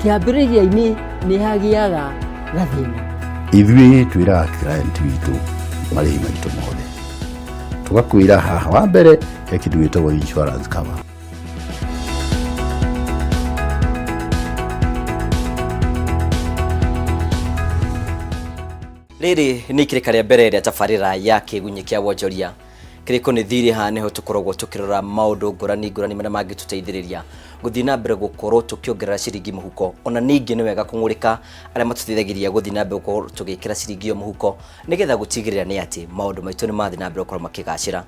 Kĩambĩrĩria-inĩ nĩ hagĩaga gathĩna. Ithuĩ twĩraga client witũ marĩhi maitũ mothe, tũgakwĩra haha wa mbere he kĩndũ gĩtagwo insurance cover. Rĩrĩ nĩ ikĩrĩka rĩa mbere rĩa tabarĩra ya kĩgunyĩ kĩa wonjoria. Kĩrĩko nĩ thirĩ haha nĩho tũkoragwo tũkĩrora maũndũ ngũrani ngũrani marĩa mangĩtũteithĩrĩria gũthiĩ na mbere gũkorwo tũkĩongerera ciringi mũhuko. Ona ningĩ nĩ wega kũng'ũrĩka arĩa matũteithagĩrĩria gũthiĩ na mbere gũkorwo tũgĩkĩra ciringi ĩyo mũhuko nĩgetha gũtigĩrĩra nĩ atĩ maũndũ maitũ nĩ mathiĩ na mbere gũkorwo makĩgacĩra.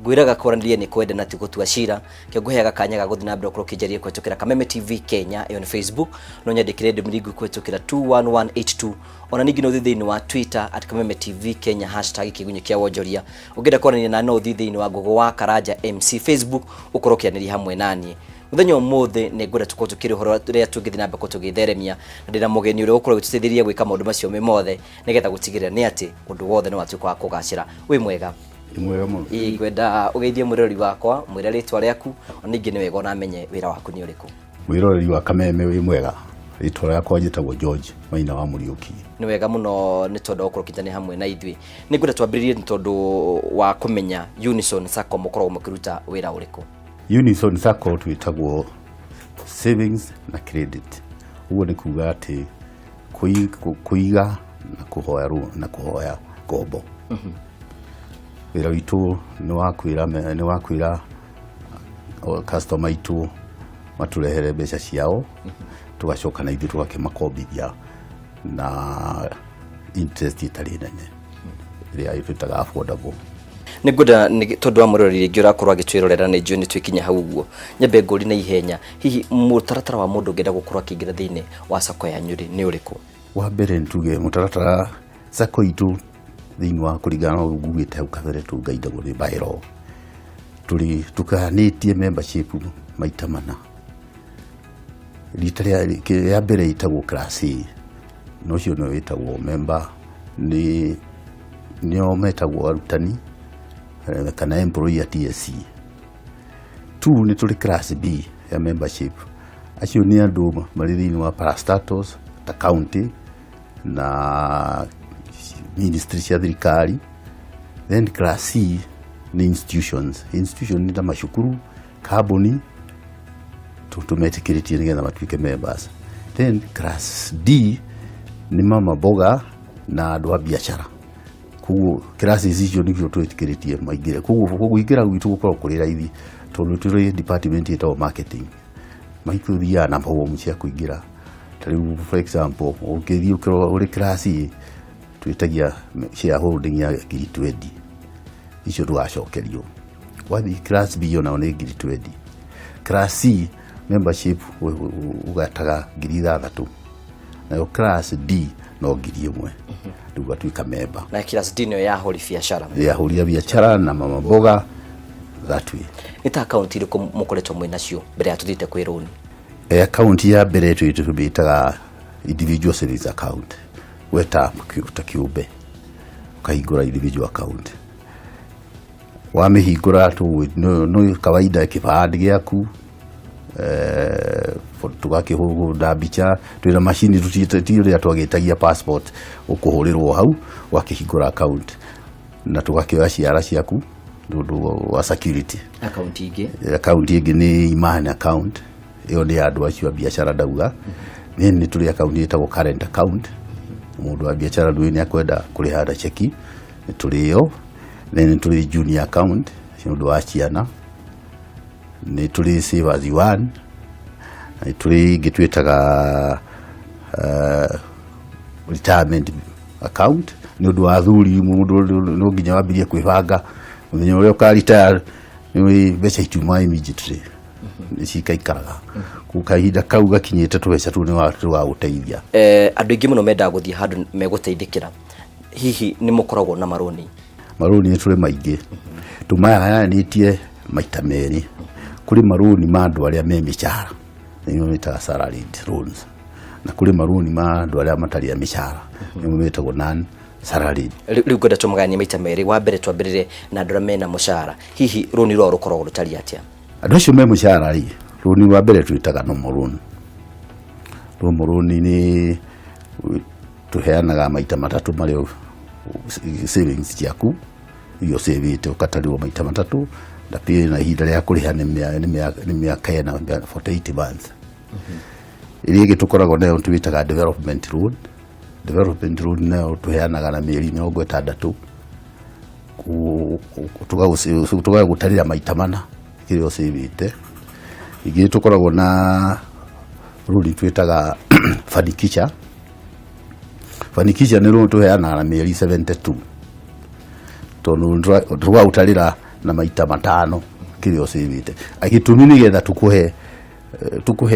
Ngwĩraga kwaranĩria nĩ kwenda na ti gũtua cira. Kĩo ngũheaga kanya ga gũthiĩ na mbere gũkorwo ũkĩnjaria kũhetũkĩra Kameme TV Kenya, ĩyo nĩ Facebook. No nyandĩkĩre ndũmĩrĩri nguhĩ kũhetũkĩra 21182. Ona ningĩ no ũthiĩ thĩinĩ wa Twitter at Kameme TV Kenya hashtag kĩgunyĩ kĩa wonjoria. Ũngĩenda kwaranĩria na no ũthiĩ thĩinĩ wa Gogo wa Karanja MC Facebook ũkorwo ũkĩaranĩria hamwe naniĩ. Mũthenya ũmũthĩ nĩ ngwenda tũkorwo tũkĩrĩ ũhoro ũrĩa tũngĩthiĩ na mbere gũkorwo tũgĩtheremia na ndĩna mũgeni ũrĩa ũgũkorwo agĩtũteithĩrĩria gwĩka maũndũ macio me mothe nĩgetha gũtigĩrĩra nĩ atĩ ũndũ wothe nĩ watuĩka wa kũgacĩra. Wĩ mwega? Nĩ mwega mũno. Ĩĩ ngwenda ũgeithie mwĩroreri wakwa, mwĩre rĩtwa rĩaku, ona ningĩ nĩ wega ona menye wĩra waku nĩ ũrĩkũ. Mwĩroreri wa Kameme wĩ mwega, rĩtwa rĩakwa njĩtagwo George Maina wa Mũriũki. Nĩ wega mũno nĩ tondũ wa gũkorwo ũkĩnyitanĩra hamwe na ithuĩ. Nĩ ngwenda twambĩrĩrie nĩ tondũ wa kũmenya Unison Sacco mũkoragwo mũkĩruta wĩra ũrĩkũ. Unison Sacco twĩtagwo savings na credit. Ũguo nĩ kuga atĩ kũiga na kũhoya na kũhoya ngombo. Wĩra witũ nĩ wa kwĩra nĩ wa kwĩra customer aitũ matũrehere mbeca ciao, tũgacoka na ithuĩ tũgakĩmakombithia na interest ĩtarĩ nene ĩrĩa twĩtaga affordable. Nĩ ngwenda tondũ wa mwĩroreri rĩngĩ ũrakorwo agĩtwĩrorera nĩ njũĩ nĩ twĩkinya hau ũguo, nyambe ngũrie na ihenya, hihi mũtaratara wa mũndũ ũngĩenda gũkorwo akĩingĩra thĩinĩ wa sacco yanyu rĩ nĩ ũrĩkũ? Wa mbere nĩ tuge mũtaratara sacco itũ thĩinĩ wa kũringana na ũguo ngugĩte hau kabere tũngaindagwo nĩ bylaw, tũrĩ tũgayanĩtie membership maita mana. Rita rĩa mbere ĩtagwo class A, na ũcio nĩwe wĩtagwo member, nĩ nĩo metagwo arutani kana employee a TSC. Two nĩ tũrĩ class B ya membership, acio nĩ andũ marĩ thĩinĩ wa parastatals ta county na ministry cia thirikari. Then class C nĩ institutions, institution nĩ ta macukuru, kambuni, tũmetĩkĩrĩtie nĩgetha matuĩke members. Then class D nĩ mama mboga na andũ a biacara. Koguo classes icio nĩcio twĩtĩkĩrĩtie maingĩre. Koguo kũingĩra gwitũ gũkoragwo kũrĩ raithi tondũ tũrĩ department ĩtagwo marketing. Maitũthiaga na form cia kũingĩra. Ta rĩu for example ũngĩthiĩ ũkorwo ũrĩ class A twĩtagia shareholding ya ngiri 20, icio ndũgacokerio. Wathiĩ class B onao nĩ ngiri 20. Class C membership ũgataga 6,000, nayo class D no 1,000, rĩu ũgatuĩka member. Na class D nĩyo ya ahũri biacara. Ya ahũri a biacara na mama mboga that way. Nĩ ta akaunti irĩkũ mũkoretwo mwĩ nacio mbere ya tũthiĩte kwĩ rũni? Akaunti ya mbere tũmĩtaga individual savings account, we ta kĩũmbe ũkahingũra individual account. Wamĩhingũra no kawaida kĩbandĩ gĩaku, tũgakĩhũra mbica, twĩna macini ti ũrĩa twagĩtagia passport, ũkũhũrĩrwo hau ũgakĩhingũra account na tũgakĩoya ciara ciaku nĩ ũndũ wa security. Akaunti ingĩ? Akaunti ĩngĩ nĩ Imani account, ĩyo nĩ ya andũ acio a biacara ndauga. Then nĩ tũrĩ akaunti ĩtagwo current account, mũndũ wa biacara ndũĩ nĩ akwenda kũrĩha na cheki, nĩ tũrĩ ĩyo. Then nĩ tũrĩ junior account nĩ ũndũ wa ciana, nĩ tũrĩ savers one, na nĩ tũrĩ ĩngĩ twĩtaga retirement account nĩ ũndũ wa athuri. Mũndũ no nginya wambirie kwĩbanga mũthenya ũrĩa ũka retire, nĩ mbeca itiumaga immediately, nĩ cikaikaraga. Koguo kahinda kau gakinyĩte tũbeca tũu nĩ tũgagũteithia. Andũ aingĩ mũno mendaga gũthiĩ handũ megũteithĩkĩra, hihi nĩ mũkoragwo na marũni? Marũni nĩ tũrĩ maingĩ, tũmagayanĩtie maita merĩ. Kũrĩ marũni ma andũ arĩa me mĩcara, nĩo metaga salaried loans, na kũrĩ marũni ma andũ arĩa matarĩ a mĩcara, nĩo metagwo non salaried. Rĩu ngwenda tũmagayanie maita merĩ. Wa mbere twambĩrĩre na andũ arĩa mena mũcara, hihi rũni rwao rũkoragwo rũtariĩ atĩa? Andũ acio me mũcara rĩ, rũni rwa mbere twĩtaga normal loan. Normal loan nĩ tũheanaga maita matatũ marĩa savings ciaku iria ũcĩvĩte, ũkatarĩrwo maita matatũ, na pia na ihinda rĩa kũrĩha nĩ mĩaka 4, 48 months. Ĩrĩa ĩngĩ tũkoragwo nayo twĩtaga development loan. Development loan nayo tũheanaga na mĩeri 60, tũgagũtarĩra maita mana kĩrĩa ũcĩvĩte. Ingĩ tũkoragwo na rũni twĩtaga Fanikisha. Fanikisha nĩ rũni tũheanaga na mĩeri 72, tondũ tũgagũtarĩra na maita matano kĩrĩa ũcĩvĩte. Gĩtũmi nĩgetha tũkũhe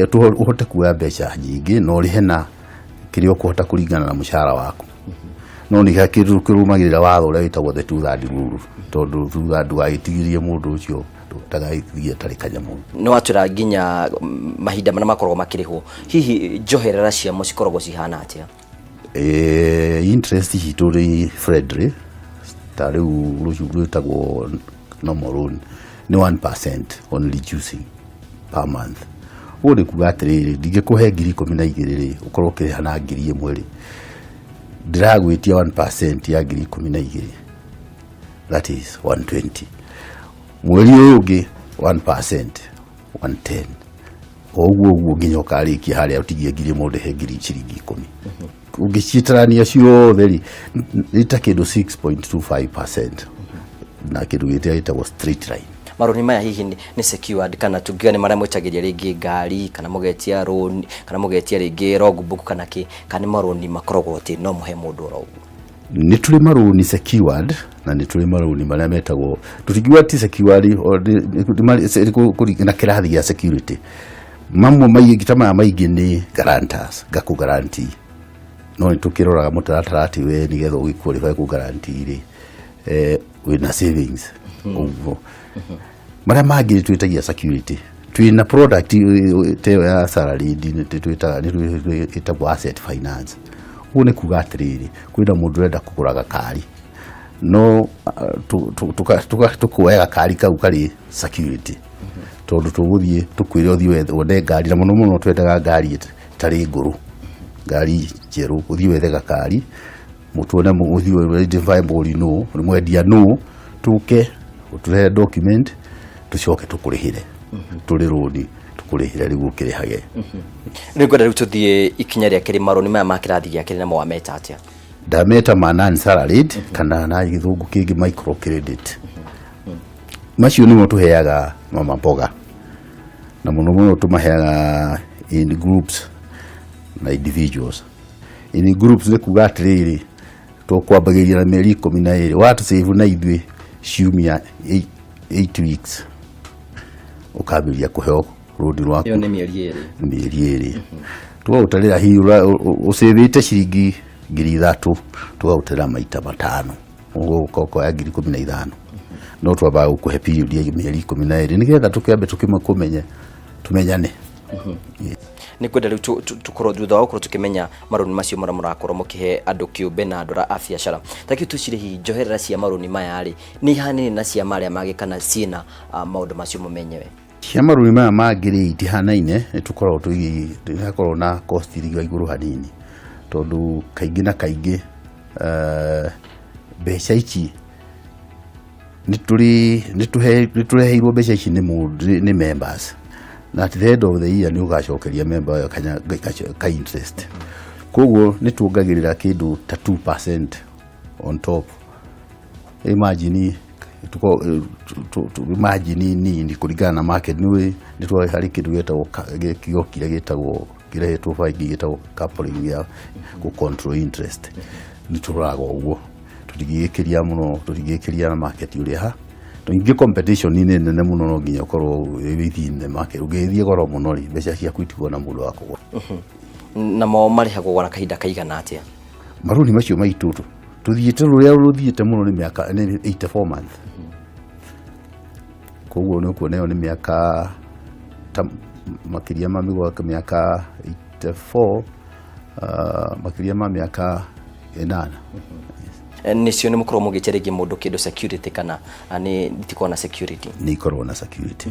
ũhote kuoya mbeca nyingĩ na ũrĩhe na kĩrĩa ũkũhota kũringana na mũcara waku. No nĩ kĩndũ kĩrũmagĩrĩra watho ũrĩa wĩtagwo the two third rule, tondũ two third ndũgagĩtigĩrie mũndũ ũcio ndagagĩtigie atarĩ kanyamũ. Nĩ watwĩra nginya mahinda marĩa makoragwo makĩrĩhwo. Hihi njoherera ciamo cikoragwo cihana atĩa? Interest citũ nĩ friendly. Ta rĩu rũciũ rwĩtagwo normal loan nĩ 1% on reducing per month. Ũguo nĩ kuga atĩrĩrĩ, ndingĩkũhe 12,000 rĩ, ũkorwo ũkĩrĩha na 1,000 rĩ, ndĩragwĩtia 1% ya 12,000, that is 120. Mweri ũyũ ũngĩ 1%, 110, o ũguo ũguo nginya ũkarĩkia harĩa ũtigie 1,000 ũndĩhe ngiri ciringi 10. Ũngĩcitarania ciothe rĩ, nĩ ta kĩndũ 6.25% na kĩndũ gĩtĩa gĩtagwo straight line. Marũni maya hihi nĩ secured, kana tungiuga nĩ marĩa mwĩtagĩria rĩngĩ ngari, kana mũgetia loan, kana mũgetia rĩngĩ logbook, kana kĩ, kana nĩ marũni makoragwo atĩ no mũhe mũndũ oro ũguo? Nĩ tũrĩ marũni secured na nĩ tũrĩ marũni marĩa metagwo, tũtingiuga ti secured, kũringana na kĩrathi gĩa security. Mamwe maingĩ ta maya maingĩ nĩ guarantors, ngakũ guarantee, no nĩ tũkĩroraga mũtaratara atĩ we nĩgetha ũgĩ qualify kũ guarantee rĩ, wĩna savings ũguo. Marĩa mangĩ nĩ twĩtagia security. Twĩna product ta ĩyo ya salary nĩ twĩtaga nĩ ĩtagwo asset finance. Ũguo nĩ kuga atĩrĩrĩ, kwĩna mũndũ ũrenda kũgũra gakari, no tũkuoya gakari kau karĩ security, tondũ tũgũthiĩ tũkwĩre ũthiĩ wone ngari, na mũno mũno twendaga ngari ĩtarĩ ngũrũ, ngari njerũ. Ũthiĩ wethe gakari, mũtuone, ũthiĩ identify mũgũri nũ, mwendia nũ, tũke ũtũrehe document, tũcoke tũkũrĩhĩre tũrĩ rũni, tũkũrĩhĩre rĩu ũkĩrĩhage. Nĩ ngwenda rĩu tũthiĩ ikinya rĩa kerĩ, marũni maya ma kĩrathi gĩa kerĩ, namo wameta atĩa? Ndameta ma non salaried, kana na gĩthũngũ kĩngĩ micro credit. Macio nĩmo tũheaga mama mboga, na mũno mũno tũmaheaga in groups na individuals. In groups nĩ kuga atĩrĩrĩ, tũkwambagĩrĩria na mĩeri 12, watũcĩvu na ithuĩ ciumia 8 weeks, ũkambĩrĩria kũheo rũni rwaku. Ĩyo nĩ mĩeri 2? Mĩeri 2. Tũgagũtarĩra hihi ũcĩvĩte ciringi 3,000, tũgagũtarĩra maita matano, ũguo ũkoya 15,000. No twambaga gũkũhe period ya mĩeri 12 nĩgetha tũkĩambe tũkĩmũkũmenye, tũmenyane. Nĩ kwenda rĩu tũkorwo thutha wa gũkorwo tũkĩmenya marũni macio marĩa mũrakorwo mũkĩhe andũ kĩũmbe na andũ a biacara, takĩ tũcire hihi njoherera cia marũni maya rĩ, nĩ ihanaine na cia marĩa mangĩ, kana ciĩna maũndũ macio mo menyewe? Cia marũni maya mangĩ rĩ, itihanaine. Nĩ tũkoragwo tũkoragwo na cost iria igũrũ hanini, tondũ kaingĩ na kaingĩ mbeca ici nĩ tũrĩ nĩ tũreheirwo mbeca ici nĩ mũndũ, nĩ members, na at the end of the year nĩ ũgacokeria member ĩyo ka interest. Koguo nĩ tuongagĩrĩra kĩndũ ta 2% on top. Imagine margin nini kũringana na market. Nĩ nĩ twa harĩ kĩndũ gĩtagwo gĩokire gĩtagwo kĩrehetwo bengi gĩtagwo coupling ya gũ control interest. Nĩ tũroraga ũguo tũtingĩgĩkĩria mũno, tũtingĩgĩkĩria na market ũrĩa ha ningĩ competition nĩ nene mũno. No nginya ũkorwo wĩ within the market. Ũngĩgĩthiĩ goro mũno rĩ, mbeca ciaku itikuona mũndũ wa kũgũra. Namo marĩhagwo na kahinda kaigana atĩa? Marũni macio maitũ tũthiĩte rũrĩa rũthiĩte mũno nĩ mĩaka nĩ 84 months. Koguo nĩ ũkuona ĩyo nĩ mĩaka ta makĩria ma mĩgwaka mĩaka 84, makĩria ma mĩaka 8. Nĩcio nĩ mũkorwo mũgĩtia rĩngĩ mũndũ kĩndũ security kana nĩ itikoragwo na security? Nĩ ikoragwo na security,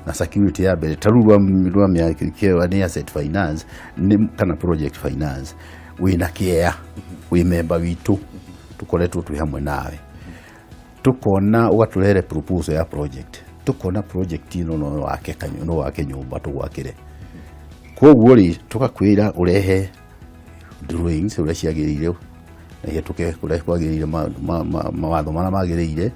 na security ya mbere ta rĩu rwa mĩaka nĩ asset finance nĩ kana project finance. Wĩna kĩea, wĩ memba witũ, tũkoretwo twĩ hamwe nawe, tukona ũgatũrehere proposal ya project, tukona project ĩno no wake no wake nyũmba tũgwakĩre. Koguo rĩ, tũgakwĩra ũrehe drawings ũrĩa ciagĩrĩire na ihĩtũke kũrĩa kwagĩrĩire, mawatho marĩa magĩrĩire,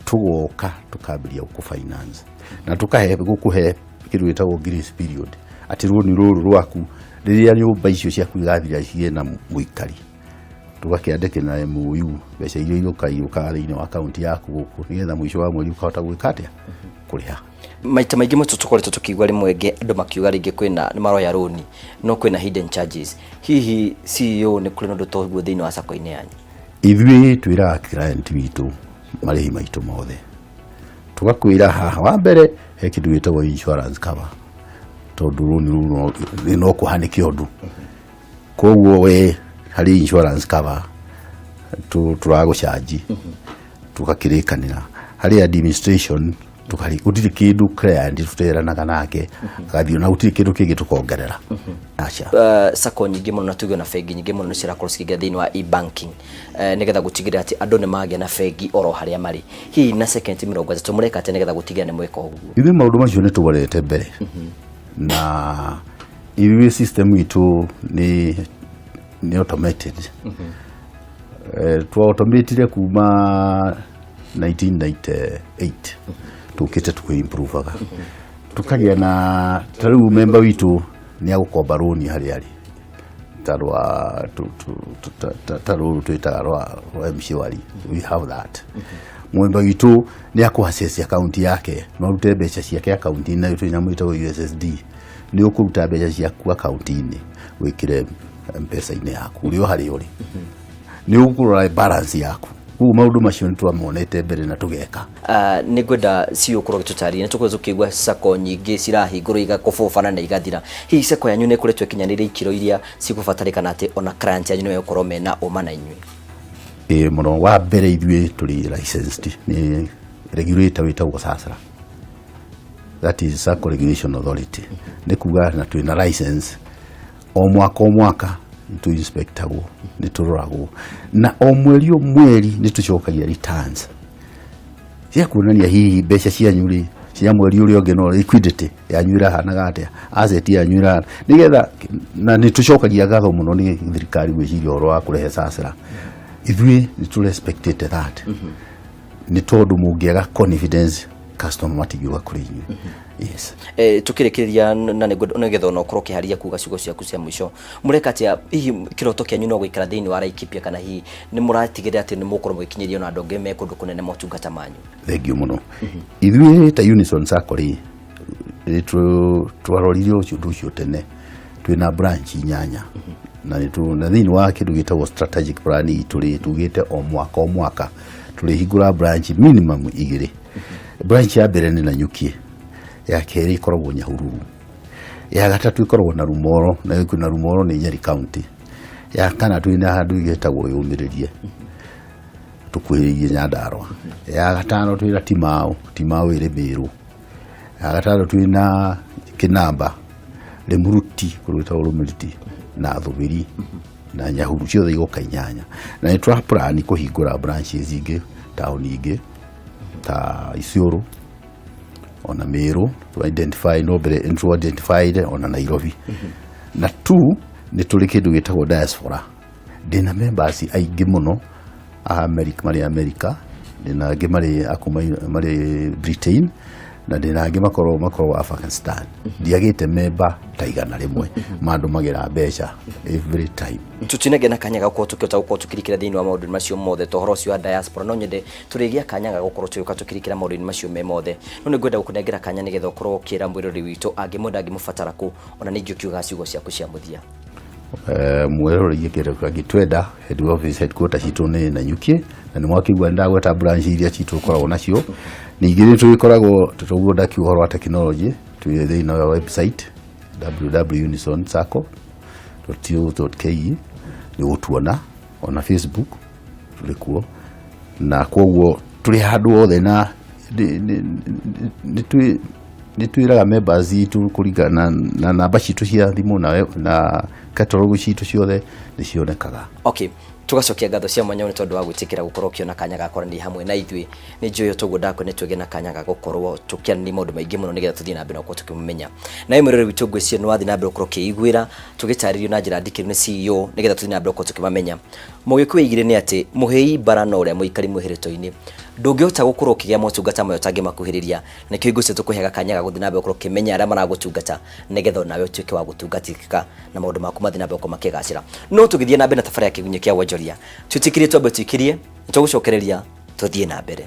tũgoka tũkambĩrĩria gũkũ finance na tũkahe gũkũhe kĩndũ gĩtagwo grace period, atĩ rũni rũrũ rwaku rĩrĩa nyũmba icio ciaku igathira ciĩ na mũikari, tũgakĩandĩkĩra na MOU mbeca iria iroka iũkaga thĩinĩ wa akaunti yaku gũkũ, nĩgetha mũico wa mweri ũkahota gwĩka atĩa? Kũrĩha. Maita maingĩ mũtũ tũkoretwo tũkĩigua rĩmwe ngĩ andũ makiuga rĩngĩ kwĩna nĩ maroya rũni no kwĩna hidden charges. Hihi CEO, nĩ kũrĩ na ũndũ ta ũguo thĩinĩ wa sacco-inĩ yanyu? Ithuĩ twĩraga client witũ marĩhi maitũ mothe. Tũgakwĩra haha wa mbere he kĩndũ gĩtagwo insurance cover, tondũ rũni rũu no kũhanĩke ũndũ, koguo we harĩ insurance cover tũragũcanji. Tũgakĩrĩkanĩra harĩ administration, tũkarĩ gũtirĩ kĩndũ client tũteranaga nake agathiĩ, na gũtirĩ kĩndũ kĩngĩ tũkongerera, aca. Sacco nyingĩ mũno na tuge na bengi nyingĩ mũno nĩ cirakorwo cikĩingĩra thĩinĩ wa e-banking, nĩgetha gũtigĩrĩra atĩ andũ nĩ magĩa na bengi oro harĩa marĩ. Hihi na sekendi 30, mũreka atĩa nĩgetha gũtigĩrĩra nĩ mweka ũguo? Ithuĩ maũndũ macio nĩ tũrorete mbere, na ithuĩ system itũ nĩ automated. Twa automatire kuma 1998, tũkĩte tũkĩimprovaga, tũkagĩa na ta rĩu member witũ nĩ agũkomba rũni harĩa arĩ ta rwa ta rũrũ twĩtaga rwa M-Shwari. We have that. Mwemba witũ nĩ akũ access account yake, no arute mbeca ciake akaunti-inĩ, nayo twĩ nyamũ ĩtagwo USSD. Nĩ ũkũruta mbeca ciaku akaunti-inĩ wĩkĩre mpesa-inĩ yaku ũrĩ o harĩa ũrĩ, nĩ ũkũrora balance yaku. Koguo maũndũ macio nĩ twamonete mbere na tũgeka. Nĩ ngwenda CEO ũkorwo ũgĩtũtarĩria, nĩ tũkoretwo tũkĩigua sacco nyingĩ cirahingũrwo igakũbũbana na igathira. Hihi sacco yanyu nĩ ĩkoretwo ĩkinyanĩire ikĩro iria cigũbatarĩkana atĩ ona client yanyu nĩ megũkorwo mena ũma na inyuĩ? Ĩ mũno. Wa mbere, ithuĩ tũrĩ licensed nĩ regulator wĩtagwo SASRA, that is Sacco Regulation Authority. Nĩ kuga na twĩna license, o mwaka o mwaka nĩ tũ inspectagwo, nĩ tũroragwo, na o mweri o mweri nĩ tũcokagia returns cia kuonania hihi mbeca cianyu rĩ cia mweri ũrĩa ũngĩ, no liquidity yanyu ĩrahanaga atĩa, asset yanyu ĩrahana, nĩgetha na nĩ tũcokagia ngatho mũno nĩ thirikari gwĩciria ũhoro wa kũrehe SASRA. Ithuĩ nĩ tũ respectĩte that, nĩ tondũ mũngĩaga confidence, customer matingĩũka kũrĩ inyuĩ, yes. Tukĩrĩkĩrĩria na nĩgetha ona ũkorwo ũkĩharia kuga ciugo ciaku cia mũico, mũreka atĩa? Hihi kĩroto kĩanyu no gũikara thĩinĩ wa Laikipia, kana hihi nĩ mũratigĩrĩra atĩ nĩ mũgũkorwo mũgĩkinyĩria ona andũ angĩ me kũndũ kũnene motungata manyu? Thengiũ mũno. Ithuĩ ta Unison Sacco rĩ, twarorire ũcio ũndũ ũcio tene. Twĩna branch inyanya na na thĩinĩ wa kĩndũ gĩtagwo strategic plan itũ rĩ, tugĩte o mwaka o mwaka tũrĩhingũra branch minimum igĩrĩ. Branch ya mbere nĩ Nanyuki, ya kerĩ ĩkoragwo Nyahururu, ya gatatũ ĩkoragwo na Rumoro, na na Rumoro nĩ Nyeri County, ya kana twĩna handũ ĩgetagwo Yũmĩrĩrie, tũkuhĩrĩirie Nyandarũa, ya gatano twĩna Timau, Timau ĩrĩ Mĩrũ, ya gatano twĩna Kĩnamba, Rĩmuruti, kũndũ gwĩtagwo Rĩmuruti, na Thũbĩri na Nyahuru, ciothe igoka inyanya. Na nĩ tũra plan kũhingũra branches ingĩ taũni ingĩ ta Isiolo, ona Meru tu identify, no mbere nĩ identified, ona Nairobi. Na tu nĩ tũrĩ kĩndũ gĩtagwo diaspora. Ndĩna members aingĩ mũno a America, marĩ America, ndĩna angĩ marĩ akuma marĩ Britain, na ndĩna angĩ makorwo Afghanistan. Ndiagĩte member ta 100 mandũmagĩra mbeca every time. Tutinagĩa na kanya ga gũkorwo tũkĩhota gũkorwo tũkĩrikĩra thĩinĩ wa maũndũ macio mothe, ta ũhoro ũcio wa diaspora. No nyende tũrĩgĩa kanya ga gũkorwo tũgĩũka tũkĩrikĩra maũndũ-inĩ macio me mothe, no nĩ ngwenda gũkũnengera kanya nĩgetha ũkorwo ũkĩra mwĩrori witũ angĩmwenda, angĩmũbatara kũ, ona ningĩ ũkiuga ciugo ciaku cia mũthia. Mwĩroreri kĩndũ angĩtwenda, head office, headquarter citũ nĩ Nanyuki, na nĩ mwakĩigua ndagweta branch iria citũ tũkoragwo nacio. Ningĩ nĩ tũgĩkoragwo tũguo ndakiuga ũhoro wa technology, twĩ thĩinĩ wa website www.unisonsacco.co.ke, nĩ ũgũtuona ona Facebook. Tũrĩ kuo na koguo tũrĩ handũ hothe na nĩ twĩraga members itũ kũringana na namba citũ cia thimũ na catalog citũ ciothe nĩ cionekaga. Okay, tugacokia ngatho cia mwanya nĩ tondũ wa gwĩtĩkĩra gũkorwo ũkĩona kanya ga kwaranĩria hamwe na ithuĩ. Nĩ njũĩ toguo ndakwa nĩ twĩgĩ na kanya ga gũkorwo tũkĩarania maũndũ maingĩ mũno nĩgetha tũthiĩ na mbere na gũkorwo tũkĩmũmenya. Nawe mwĩroreri witũ, ngwĩciria nĩ wathiĩ na mbere gũkorwo ũkĩiguĩra tũgĩtarĩrio na njĩra ndikĩru nĩ CEO nĩgetha tũthiĩ na mbere gũkorwo tũkĩmamenya. Mũgĩkũyũ oigire nĩ atĩ mũhĩi mbara no ũrĩa mũikari mwĩhĩrĩto-inĩ. Ndũngĩhota gũkorwo ũkĩgĩa motungata maya ũtangĩmakuhĩrĩria. Nĩkĩo hingo ciothe tũkũheaga kanya ga gũthiĩ na mbere gũkorwo ũkĩmenya arĩa maragũtungata nĩgetha onawe ũtuĩke wa gũtungatĩka na maũndũ maku mathiĩ na mbere gũkorwo makĩgacĩra. No tũgĩthiĩ na mbere na tabarĩra ya Kĩgunyĩ kĩa Wonjoria, twĩtĩkĩrie twambe tũikĩrie, nĩtũgũcokereria tũthiĩ na mbere.